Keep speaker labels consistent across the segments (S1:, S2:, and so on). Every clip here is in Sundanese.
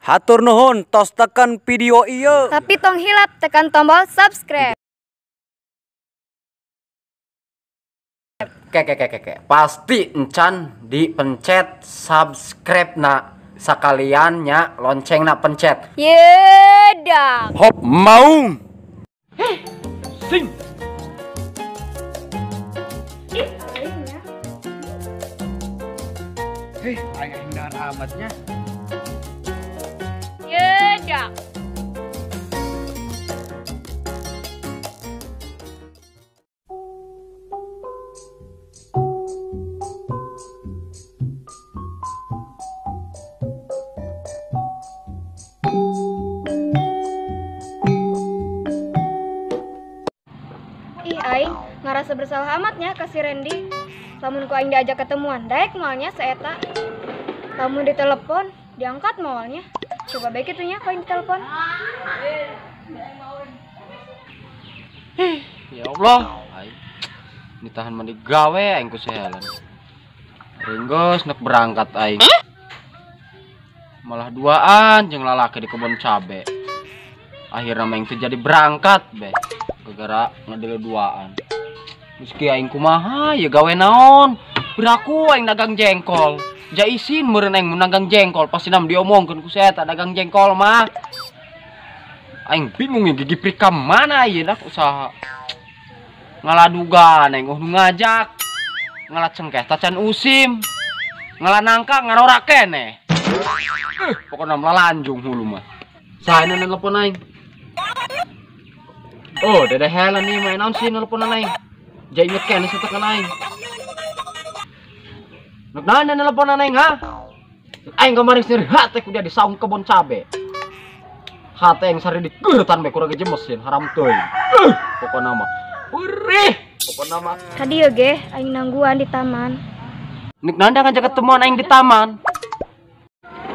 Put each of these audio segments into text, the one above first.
S1: Hatur nuhun tos tekan video ieu.
S2: Tapi tong hilap tekan tombol subscribe.
S3: Keke. Pasti encan dipencet subscribe na sekalian nya lonceng na pencet.
S2: Yedah.
S3: Hop maung. Sing.
S2: Ih, aingnya.
S4: Heh, aing dahar amatnya.
S2: Yedah. Ih, aing ngerasa bersalah amatnya ka si Randy. Lamun ku aing diajak ketemuan, daek moalnya seeta. Lamun ditelepon, diangkat moalnya. Coba baik itunya ku aing ditelepon.
S3: Ya Allah, aing ditahan mandi gawe aing ku si Helen. Ringgos nek berangkat aing. Malah duaan jeung lalaki di kebun cabe. Akhirnya aing teu jadi berangkat be. Gara-gara ngedele duaan. Meski aing kumaha ya gawe naon. Beraku aing dagang jengkol. Ja isin meureun aing mun dagang jengkol pasti nam diomongkeun ku saya tak dagang jengkol mah. Aing bingung ya gigi prika mana ieu dah usaha. Ngaladugan aing nu ngajak. Ngala cengkeh tacan usim. Ngala nangka ngarora keneh. Pokokna melanjung hulu mah. Saha nu nelpon aing? Oh, Dede Helen nih main naon sih nelpon aing. Ja inget keneh sitekan aing. Nek naon nelpon aing ha? Aing kemarin seri hate ku dia di saung kebon cabe. Hate yang sari dikeureutan be kurang geje mesin haram teuing. Pokona mah. Urih, pokona mah.
S2: Ka dieu ge aing nangguan di taman.
S3: Nek naon ngajak ketemuan aing di taman.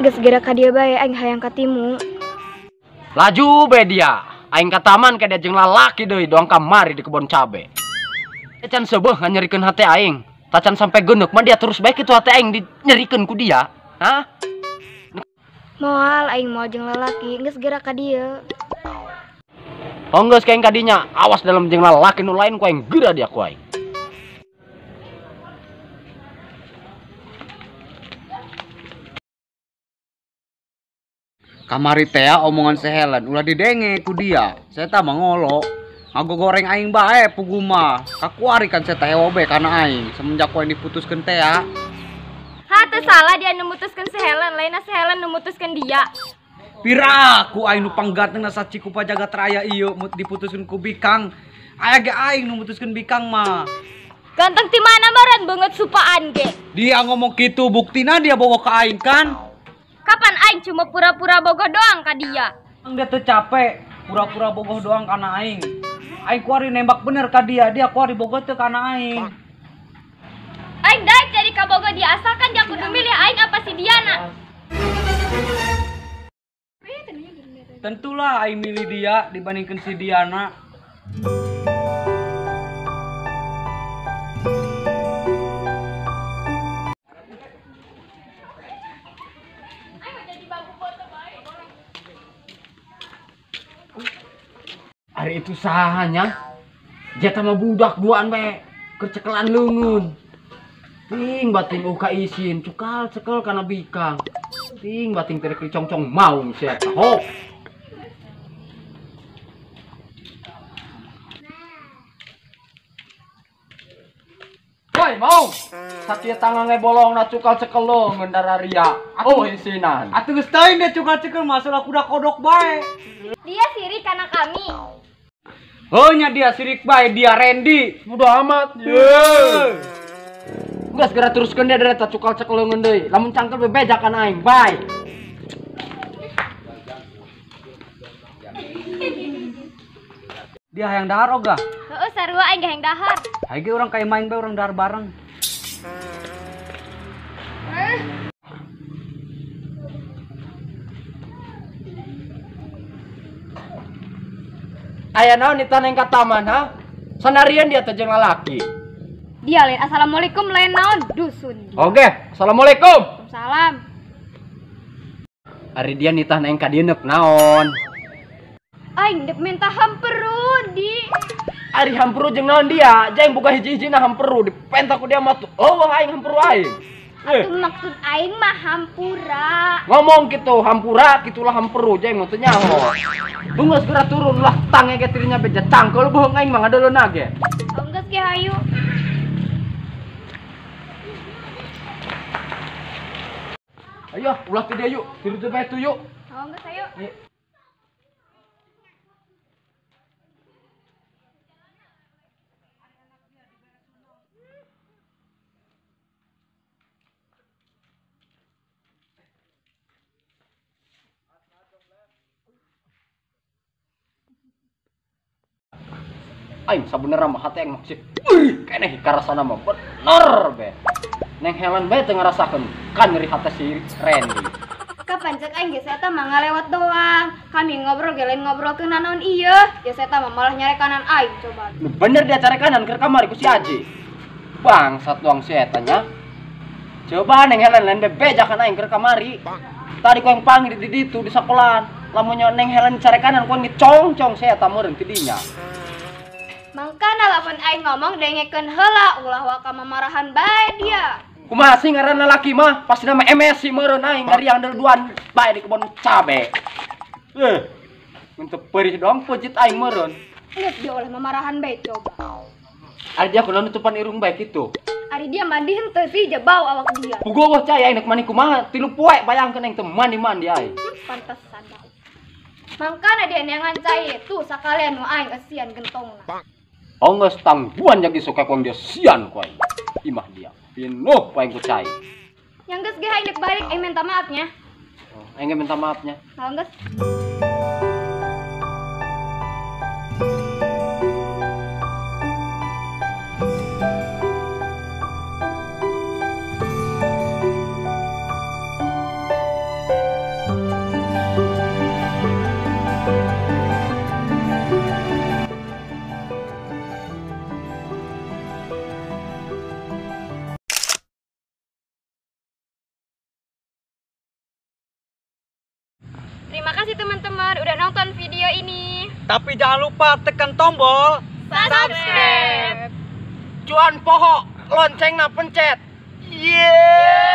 S2: Geus geura ka dieu bae aing hayang katimu.
S3: Laju be dia. Aing ka taman ka dia jeung lalaki deui doang kamari di kebon cabe. Tacan seubeuh nganyerikeun hate aing. Tacan sampai geneuk mah dia terus bae kitu hate aing dinyerikeun ku dia. Hah?
S2: Moal aing moal jeung lalaki, geus geura ka dieu.
S3: Oh geus ka aing ka dinya, awas dalam jeung lalaki nu lain ku aing geura dia ku aing.
S4: Kamari teh omongan si Helen ulah didenge ku dia. Saya tah mah ngolo. Ngagogoreng aing bae pugu mah. Kakuari kan saya teh obe kana aing semenjak ku aing diputuskeun teh ya.
S5: Ha teu salah dia nu mutuskeun si Helen, lainna si Helen nu mutuskeun dia.
S4: Pira ku aing nu panggatengna saciku pajagat raya ieu diputuskeun ku Bikang. Aya ge aing nu mutuskeun Bikang mah.
S5: Ganteng ti mana meureun beungeut supaan ge.
S4: Dia ngomong kitu buktina dia bogoh ka aing kan.
S5: Kapan aing cuma pura-pura bogoh doang ka dia?
S4: Dia tuh capek pura-pura bogoh doang kana aing. Aing kuari nembak bener ka dia, dia kuari bogoh teu kana aing.
S5: Aing daek jadi kabogoh dia asalkan dia kudu milih aing apa si Diana.
S4: Tentulah aing milih dia dibandingkan si Diana.
S3: Hari itu sahanya jatah mah budak duaan bae kercekelan leungeun. Ting bating uka isin cukal cekel kana bikang. Ting bating teh rek congcong maung sia eta. Hop. Woi maung. Sakieu tangan bolongna cukal cekel leungeun dararia. Oh isinan.
S4: Atuh geus teuing dia cukal cekel masalah kuda kodok bae.
S5: Dia sirik kana kami.
S4: Oh nya dia sirik bae dia Randy.
S3: Bodoh amat. Ye. Geus segera teruskeun dia dari eta cukal cekel leungeun deui. Lamun cangkel bebejakan aing. Bye.
S4: Dia hayang dahar ogah.
S5: Heeh sarua aing ge hayang dahar.
S4: Hayu ge urang kayak main bae urang dahar bareng.
S3: Aya naon ditaneng ka taman ha? Sanarian dia teh jeung lalaki.
S2: Dia lain assalamualaikum lain naon dusun.
S3: Oke, assalamualaikum.
S2: Salam.
S3: Ari dia nitah neng ka dieu neuk naon?
S2: Aing dek minta hamperu di.
S3: Ari hamperu jeung naon dia? Jang buka hiji-hijina hamperu dipentak ku dia mah tuh. Oh, aing hamperu aing.
S2: Atuh maksud aing mah hampura.
S3: Ngomong gitu, hampura kitulah hamperu jang mah teu nyaho. Bunga segera turun lah tange ge tirinya beja cangkul bohong aing mah ngadeuleuh ge.
S2: Oh, geus ge hayu.
S3: Ayo, ulah ti dia yuk. Tiru teh bae tuh yuk.
S2: Oh, geus hayu.
S3: Aing sabenerna mah hate aing mah sih. Keneh karasana mah bener be. Neng Helen bae teu ngarasakeun kan nyeri hate si Randy.
S2: Kapan cek aing ge saya mah ngalewat doang. Kami ngobrol ge lain ngobrolkeun nanaon ieu. Ya saya mah malah nyarekanan aing coba.
S3: Nu bener dia carekanan keur kamari ku si Aji. Bangsat doang si eta nya. Coba Neng Helen lain bebejakan aing keur kamari. Tadi ku yang panggil di ditu di sekolahan. Lamun Neng Helen carekanan ku yang dicongcong si eta meureun ti dinya.
S2: Mangkana lamun aing ngomong dengekeun heula ulah waka mamarahan bae dia.
S3: Kumaha sih ngaranna lalaki mah pasti nama MSC meureun aing ngariang duan bae di kebon cabe. Untuk perih doang peucit aing meureun.
S2: Geus dia oleh mamarahan bae coba.
S3: Ari dia kunaon nutupan irung bae kitu.
S2: Ari dia mandi henteu sih jebau awak dia.
S3: Puguh cai aing nek mandi kumaha 3 poe bayangkeun aing teu mandi-mandi aing.
S2: Pantesan bau. Mangkana dia neangan cai tuh sakalian nu aing eusian gentongna.
S3: Ongos tangguhan jadi suka kuang dia sian ku aing. Imah dia. Pinuh ku aing ku cai.
S2: Yang geus ge aing dek balik aing minta maafnya.
S3: Oh, aing minta maafnya.
S2: Nah, geus. Terima kasih teman-teman udah nonton video ini.
S1: Tapi jangan lupa tekan tombol
S2: subscribe.
S3: Cuan poho, loncengna pencet. Yeah.